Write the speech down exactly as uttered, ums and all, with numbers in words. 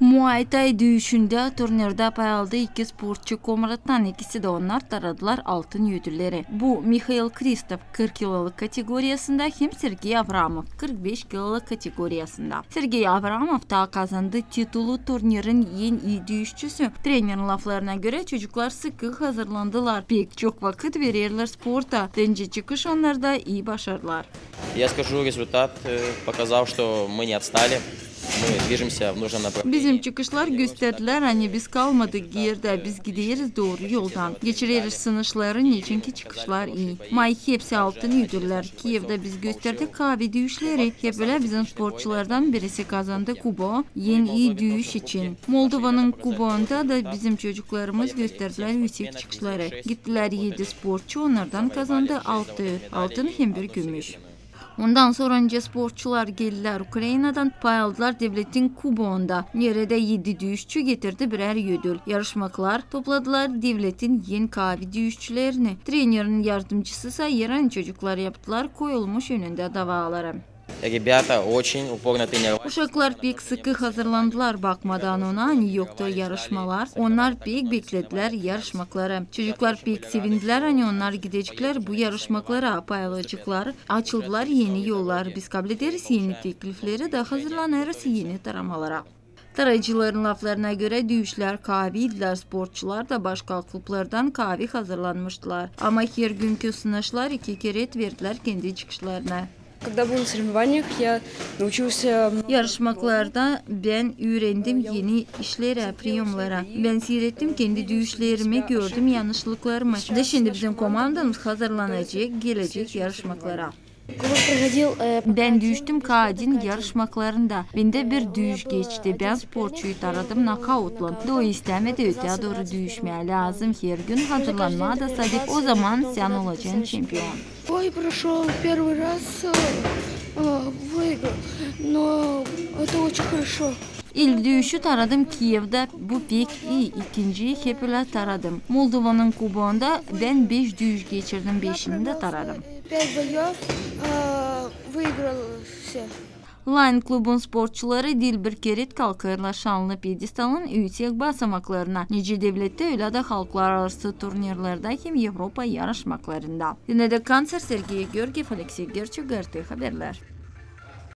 Muay Tay düüşündä turnirda pay aldı iki sportçu Komrattan, ikisi dä onnar taradılar altın ödülleri. Bu Mihail Kristov kırk kilolık kategoriyasında hem Sergey Avramov kırk beş kilolık kategoriyasında. Sergey Avramov taa kazandı titulu turnirin en ii düüşçüsü. Trenerin laflarına görä, çocuklar sıkı hazırlandılar, pek çok vakıt vererlär sporta. Bence çıkış onnarda ii başardılar. Я скажу, результат э, показал, что мы не отстали. Мы движемся в нужном направлении. Bizim çıkışlar gösterdilär, ani biz kalmadık geridä, biz gideriz dooru yoldan. Geçireriz sınışları, neçinki çıkışlar ii. May hepsi altın ödüllär. Kiyevda biz gösterdik kaavi düüşleri. Hep ölä bizim sportçulardan birisi kazandı kubo en ii düüş için. Moldovanın kubounda da bizim çocuklarımız gösterdilär üüsek çıkışları. Gittilär edi sportçu, onnardan kazandı altı altın hem bir gümüş. Ondan sora nicä sportçular geldilär Ukrainadan, pay aldılar devletin kubounda. Neredä edi düüşçü getirdi birär ödül. Yarışmaklar topladılar devletin en kaavi düüşçülerini. Trenerin yardımcısı sa, ani çocuklar yaptılar koyulmuş önündä davaları. Ребята очень упорно тренировались. Uşaklar pek sıkı hazırlandılar, bakmadan ona, ani yoktu yarışmalar. Onnar pek bekledilär yarışmakları. Çocuklar pek sevindilär, ani onnar gideceklär bu yarışmaklara, pay alaceklar. Açıldılar eni yollar. Biz kablederiz eni teklifleri da hazırlanêrız eni taramalara. Tarayıcıların laflarına görä, düüşlär kaaviydilär, sportçular da başka klublardan kaavi hazırlanmıştılar. Ama hergünkü sınışlar iki kerä verdilär kendi çıkışlarını. Когда был на соревнованиях, я научился... Yarışmaklarda bän üürendim eni işlerä, priyomlara. Bän siirettim kendi düüşlerimi, gördüm yanlışlıklarımı. Da şindi bizim komandamız hazırlanacek gelecek yarışmaklara. Клуб проходил э, Bän düüştüm K один yarışmaklarında. Bendä bir düüş geçti. Bän sportçuyu taradım nokautlan. Da o istämedi ötää dooru düüşmää. Lääzım hergün hazırlanmaa da, sadik ozaman sän olacan çempion. Бой прошёл первый раз, э, э, выиграл, но это очень хорошо. İlk düüşü taradım Kiyevda, bu pek ii, ikinciyi hep ölä taradım. Moldovanın kubounda bän beş düüş geçirdim, beşini dä taradım. Пять боёв, э, выиграл все. Line klubun sportçuları diil bir kerä kalkêrlar şanlı pyedstalın üüsek basamaklarına, nicä devlettä, ölä dä halklararası turnirlerdä hem Evropa yarışmaklarında. Dinedä Kanser, Sergey Georgiev, Aleksey Gerçuk, G R T Haberlär.